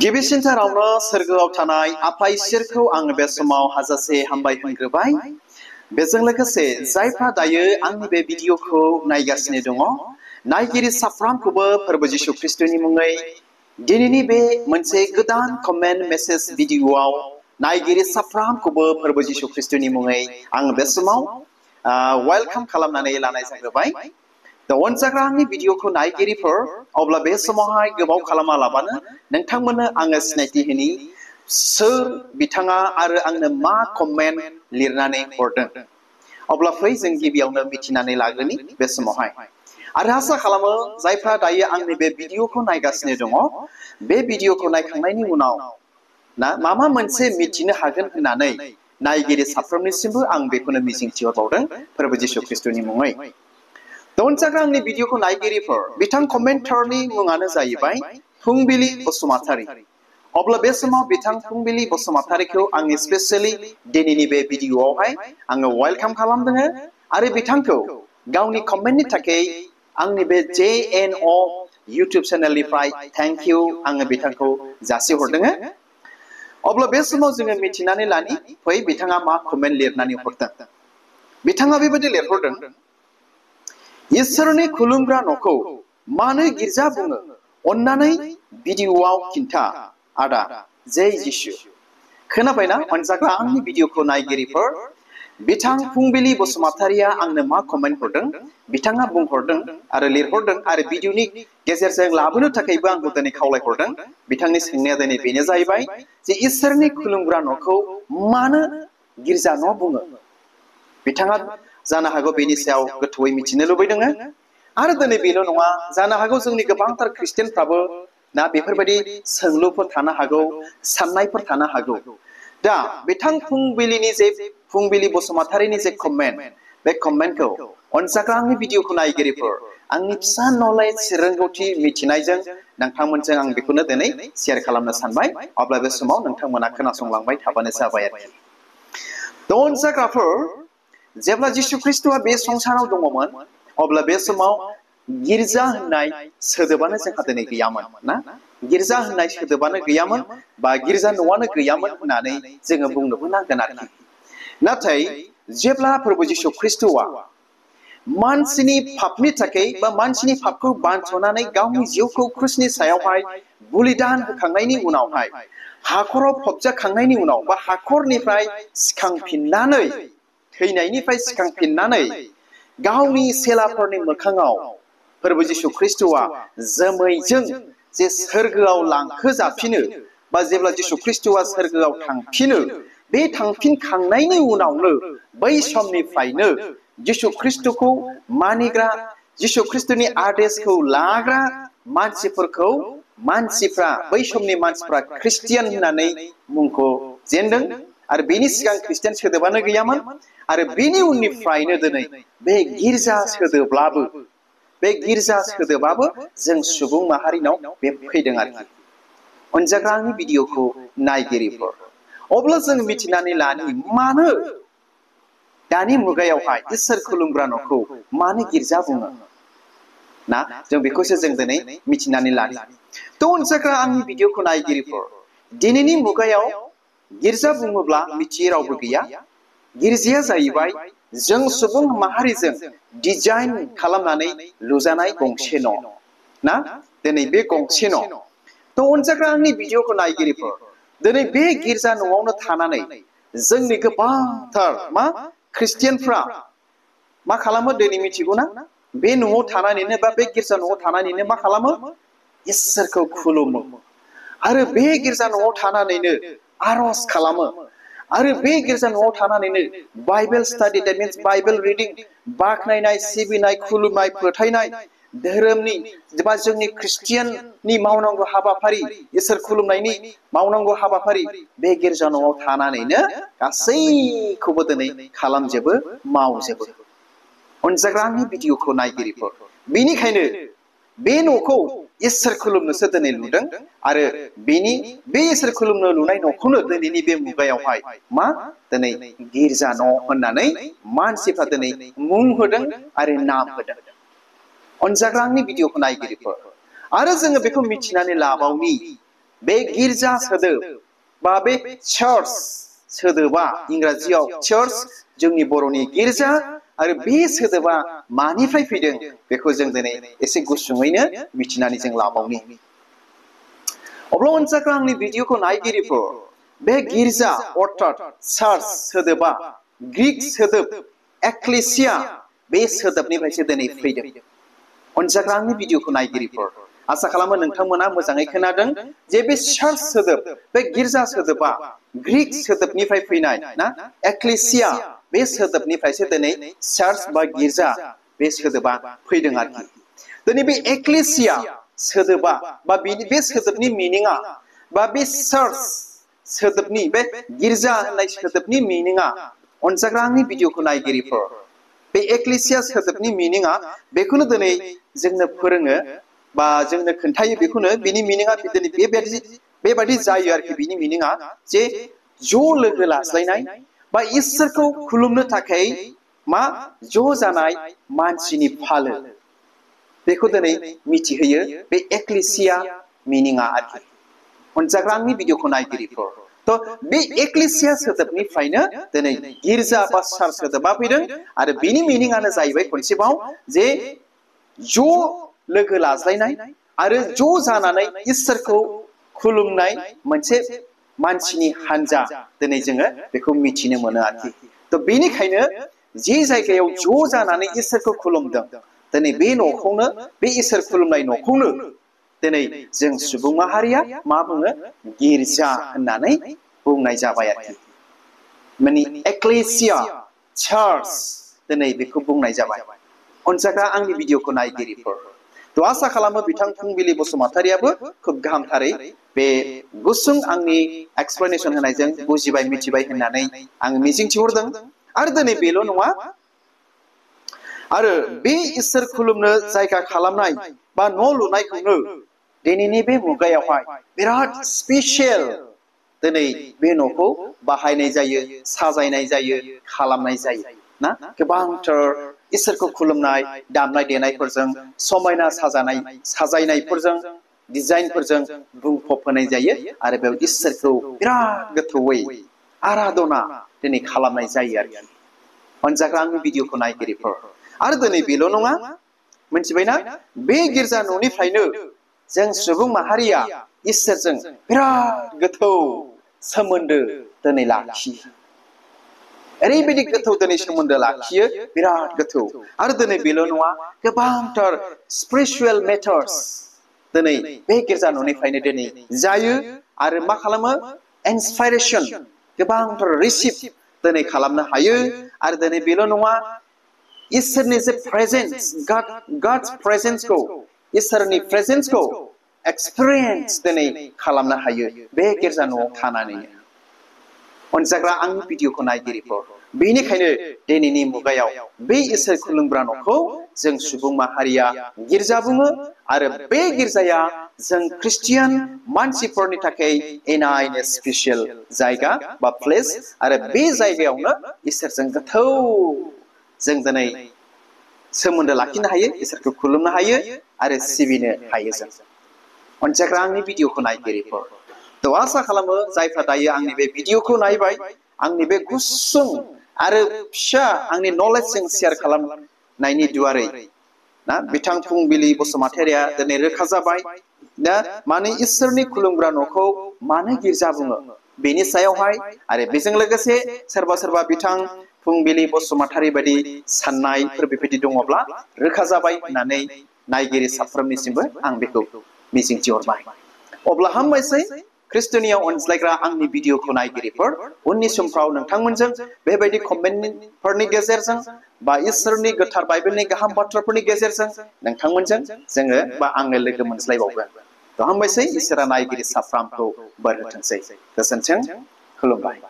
गिबिसिनथारावनो सोरगोआव थानाय आफा इसोरखौ आं बे समाव हाजासे हामबाय होनग्रोबाय। बेजों लोगोसे जायफ्रा दायो आंनि बे भिडिअखौ नायगासिनो दङ, नायगिरि साफ्रोमखौबो फोरबो जिशु ख्रिस्टनि मुङै दिनैनि बे मोनसे गोदान कमेन्ट मेसेज भिडिअआव नायगिरि साफ्रोमखौबो फोरबो जिशु ख्रिस्टनि मुङै आं बे समाव वेलकाम खालामनानै लानाय जाग्रोबाय। अनजाग्रा आंनि भिडिअखौ नायगिरिफोर, अब्ला बे समावहाय गोबाव खालामालाबानो नोंथांमोननो आङो सिनायथि होनि सोर बिथाङा आरो आंनो मा कमेन्ट लिरनानै हरदों। अब्ला फै जों गिबियावनो मिथिनानै लाग्रोनि बे समावहाय। आरो आसा खालामो जायफ्रा दायो आंनि बे भिडिअखौ नायगासिनो दङ, बे भिडिअखौ नायखांनायनि उनाव माबा मोनसे मिथिनो हागोन होननानै नायगिरि साफ्रोमनिसिमबो आं बेखौनो मिजिंथिहरबावदों फोरबो जिशु ख्रिस्टनि मुङै। अनजाग्रा आंनि भिडिअखौ नायगिरिफोर, बिथां कमेन्टारनि मुङानो जाहैबाय फुंबिलि बसुमतारी। अब्ला बे समाव बिथां फुंबिलि बसुमतारीखौ आं स्पेसियेलि दिनैनि बे भिडिअआवहाय आङो वेलकाम खालामदों आरो बिथांखौ गावनि कमेन्टनि थाखाय आंनि बे JNO इउटुब चेनेलनिफ्राय थेंक इउ आङो बिथांखौ जासिहरदों। अब्ला बे समाव जोङो मिथिनानै लानि फै बिथाङा मा कमेन्ट लिरनानै हरदों। बिथाङा बेबायदि लिरहरदों, इसोरनि खुलुमग्रा न'खौ मानो गिर्जा बुङो? अन्नानै भिडिअआव खिन्था आदा, जय जिशु। खोनाबायना अनजाग्रा आंनि भिडिअखौ नायगिरिफोर? बिथां फुंबिलि बसुमतारीया आंनो मा कमेन्ट हरदों? बिथाङा बुंहरदों आरो लिरहरदों आरो भिडिअनि गेजेरजों लाबोनो थाखायबो आंखौ दिनै खावलायहरदों। बिथांनि सोंनाया दिनै बेनो जाहैबाय जे इसोरनि खुलुमग्रा न'खौ मानो गिर्जा न' बुङो? बिथाङा जानो हागौ बेनि सायाव गोथौयै मिथिनो लुबैदों। आरो दिनै बेल' नङा, जानो हागौ जोंनि गोबांथार ख्रिस्टियानफ्राबो बेफोरबायदि सोंलुफोर थानो हागौ, साननायफोर थानो हागौ। दा बिथां फुंबिलि बसुमतारीनि जे कमेन्ट, बे कमेन्टखौ अनजाग्रा आंनि भिडिअखौ नायगिरिफोर, आंनि फिसा नलेज रोंगौथि मिथिनायजों नोंथांमोनजों आं बेखौनो दिनै शेयार खालामनो सानबाय। अब्ला बे समाव नोंथांमोना खोनासंलांबाय थाबानो जाबाय आरोखि। अनजाग्राफोर, जेब्ला जिशु ख्रिस्टआ बे संसाराव दङमोन, अब्ला बे समाव गिर्जा होननाय सोदोबानो जोंहा दिनै गैयामोन ना? गिर्जा होननाय सोदोबानो गैयामोन बा गिर्जा न'आनो गैयामोन होननानै जोङो बुंनोबो नांगोन आरोखि। नाथाय जेब्ला फोरबो जिशु ख्रिस्टआ मानसिनि पापनि थाखाय बा मानसिनि पापखौ बानस'नानै गावनि जिउखौ क्रुसनि सायावहाय बलिदान होखांनायनि उनावहाय, हाखराव फबजाखांनायनि उनाव बा हाखरनिफ्राय सिखांफिननानै, थैनायनिफ्राय सिखांफिननानै गावनि सेलाफोरनि मोखाङाव फोरबो जिशु ख्रिस्टआ जोमैजों जे सोरगोआव लांखोजाफिनो, बा जेब्ला जिशु ख्रिस्टआ सोरगोआव थांफिनो, बे थांफिनखांनायनि उनावनो बै समनिफ्रायनो जिशु ख्रिस्टखौ मानिग्रा, जिशु ख्रिस्टनि आदेशखौ लाग्रा मानसिफोरखौ मानसिफ्रा, बै समनि मानसिफ्रा ख्रिस्टियान होननानै मुंखौ जेनदों। आरो बेनि सिगां ख्रिस्टियान सोदोबानो गैयामोन। आरो बेनि उननिफ्रायनो दिनै बे गिर्जा सोदोब्लाबो, बे गिर्जा सोदोबाबो जों सुबुं माहारिनाव बे फैदों आरोखि। अनजाग्रा आंनि भिडिअखौ नायगिरिफोर, अब्ला जों मिथिनानै लानि मानो दानि मुगायावहाय इसोर खुलुमग्रा न'खौ मानो गिर्जा बुङो ना? जों बेखौसो जों दिनै मिथिनानै लानि। अनजाग्रा आंनि भिडिअखौ नायगिरिफोर, दिनैनि मुगायाव गिर्जा बुङोब्ला मिथियै रावबो गैया। गिर्जाया जाहैबाय जों सुबुं माहारिजों डिजाइन खालामनानै लुजानाय गंसे न' ना? दिनै बे गंसे न'। अनजाग्रा आंनि भिडिअखौ नायगिरिफोर, दिनै बे गिर्जा न'आवनो थानानै जोंनि गोबांथार ख्रिस्टियानफ्रा मा खालामो दिनै मिथिगौ ना? बे न'आव थानानैनो बा बे गिर्जा न'आव थानानैनो मा खालामो? इसोरखौ खुलुमो। आरो बे गिर्जा न'आव थानानैनो आर'ज खालामो। आरो बे गिर्जा न'आव थानानैनो Bible study, that means Bible reading, बाख्नायनाय, सिबिनाय, खुलुमनाय, फोथायनाय, धोरोमनि बा जोंनि ख्रिस्टियाननि मावनांगौ हाबाफारि, इसोर खुलुमनायनि मावनांगौ हाबाफारि, बे गिर्जा न'आव थानानैनो गासैखौबो दिनै खालामजोबो, मावजोबो। अनजाग्रा आंनि भिडिअखौ नायगिरिफोर, बेनिखायनो बे न'खौ इसोर खुलुमनोसो दिनै लुदों। आरो बे इसोर खुलुमनो लुनाय न'खौनो दिनैनि बे मुगायावहाय दिनै गिर्जा न' होननानै मानसिफ्रा दिनै मुं होदों आरो नाम होदों। अनजाग्रा आंनि भिडिअखौ नायगिरिफोर, आरो जोङो बेखौ मिथिनानै लाबावनि बे गिर्जा सोदोब बा बे चार्च सोदोबा इंराजियाव चार्च जोंनि बर'नि गिर्जा आरो बे सोदोबा मानिफ्राय फैदों बेखौ जों दिनै एसे गुसुङैनो मिथिनानै जों लाबावनि अब्ला अनसायग्रा आंनि भिडिअखौ नायगिरिफोर बे गिर्जा अर्थात चार्च सोदोबा ग्रीक सोदोब एक्लेसिया बे सोदोबनिफ्रायसो दिनै फैदों अनसायग्रा आंनि भिडिअखौ नायगिरिफोर आसा खालामो नोंथांमोना मोजाङै खोनादों जे बे चार्च सोदोब बे गिर्जा सोदोबा ग्रीक सोदोबनिफ्राय फैनाय ना एक्लेसिया बे सोदोबनिफ्रायसो दिनै चार्च बा गिर्जा बे सोदोबा फैदों आरोखि दिनै बे एक्लेसिया सोदोबा बा बे सोदोबनि मिनिङा बा बे चार्च सोदोबनि बे गिर्जा होननाय सोदोबनि मिनिङा अनसायग्रा आंनि भिडिअखौ नायगिरिफोर बे एक्लेसिया सोदोबनि मिनिङा बेखौनो दिनै जोंनो फोरोङो बा जोंनो खोन्थायो बेखौनो बिनि मिनिङा दिनै बेबायदि जायो आरोखि बिनि मिनिङा जे ज' लोगो लाज्लायनाय बा इसोरखौ खुलुमनो थाखाय मा ज' जानाय मानसिनि फालो बेखौ दिनै मिथिहोयो बे एक्लेसिया मिनिङा आरोखि अनसायग्रा आंनि भिडिअखौ नायगिरिफोर थ' बे एक्लेसिया सोदोबनिफ्रायनो दिनै गिर्जा बा चार्च सोदोबा फैदों आरो बिनि मिनिङानो जाहैबाय खनसेबाव जे ज' लोगो लाज्लायनाय आरो ज' जानानै इसोरखौ खुलुमनाय मोनसे मानसिनि हान्जा दिनै जोङो बेखौ मिथिनो मोनो आरोखि थ' बेनिखायनो जे जायगायाव ज' जानानै इसोरखौ खुलुमदों दिनै बे न'खौनो बे इसोर खुलुमनाय न'खौनो दिनै जों सुबुं माहारिया मा बुङो गिर्जा होननानै बुंनाय जाबाय आरोखि माने एक्लेसिया चार्च दिनै बेखौ बुंनाय जाबाय अनसायग्रा आंनि भिडिअखौ नायगिरिफोर थ' आसा खालामो बिथां फुंबिलि बसुमतारियाबो खोब गाहामथारै बे गुसुं आंनि एक्सप्लेनेसन होनायजों बुजिबाय मिथिबाय होननानै आं मिजिंथिहरदों आरो दिनै बेल' नङा आरो बे इसोर खुलुमनो जायगा खालामनाय बा न' लुनायखौनो दिनैनि बे मुगायावहाय बिराद स्पेसियेल दिनै बे न'खौ बाहायनाय जायो साजायनाय जायो खालामनाय जायो ना गोबांथार इसोरखौ खुलुमनाय दामनाय देनायफोरजों समायना साजायनायफोरजों डिजाइनफोरजों बुंफब होनाय जायो आरो बेयाव इसोरखौ बिराद गोथौयै आराधना दिनै खालामनाय जायो आरोखि अनसायग्रा आंनि भिडिअखौ नायगिरिफोर आरो दिनै बेल' नङा मिथिबायना बे गिर्जा न'निफ्रायनो जों सुबुं माहारिया इसोरजों बिराद गोथौ सोमोन्दो दिनै लाखियो ओरैबायदि गोथौ दिनै सोमोन्दो लाखियो बिराद गोथौ आरो दिनै बेल' नङा गोबांथार स्पिरिचुवेल मेटार्स दिनै बे गिर्जा न'निफ्रायनो दिनै जायो आरो मा खालामो इन्सपाइरेसन गोबांथार रिसिभ दिनै खालामनो हायो आरो दिनै बेल' नङा इसोरनि जे प्रेजेन्स गॉड्स प्रेजेन्सखौ इसोरनि प्रेजेन्सखौ एक्सपिरियेन्स दिनै खालामनो हायो बे गिर्जा न'आव थानानैनो अनसायग्रा आंनि भिडिअखौ नायगिरिफोर बेनिखायनो दिनैनि मुगायाव बे इसोर खुलुमग्रा न'खौ जों सुबुं माहारिया गिर्जा बुङो आरो बे गिर्जाया जों ख्रिस्टियान मानसिफोरनि थाखाय इनायनो स्पेसियेल जायगा बा प्लेस आरो बे जायगायावनो इसोरजों गोथौ जों दिनै सोमोन्दो लाखिनो हायो इसोरखौ खुलुमनो हायो आरो सिबिनो हायो जों अनसायग्रा आंनि भिडिअखौ नायगिरिफोर थ' आसा खालामो जायफ्रा दायो आंनि बे भिडिअखौ नायबाय आंनि बे गुसुं आरो फिसा आंनि नलेजजों शेयार खालामनायनि दुवारै ना बिथां फुंबिलि बसुमतारिया दिनै रोखा जाबाय दा माने इसोरनि खुलुमग्रा न'खौ मानो गिर्जा बुङो बेनि सायावहाय आरो बेजों लोगोसे सोरबा बिथां फुंबिलि बसुमतारि बायदि साननायफोर बेबायदि दङब्ला रोखा जाबाय होननानै नायगिरि साफ्रोमनिसिमबो आं बेखौ मिजिंथिहरबाय अब्ला हामबायसै ख्रिस्ट'नियाव अनज्लायग्रा आंनि भिडिअखौ नायगिरिफोर उननि समफ्राव नोंथांमोनजों बेबायदि कमेन्टफोरनि गेजेरजों बा इसोरनि गोथार बाइबेलनि गाहाम बाथ्राफोरनि गेजेरजों नोंथांमोनजों जोङो बा आङो लोगो मोनज्लायबावगोन थ' हामबायसै इसोरा नायगिरि साफ्रोमखौ बोर होथोंसै गोजोन्थों खुलुमबाय।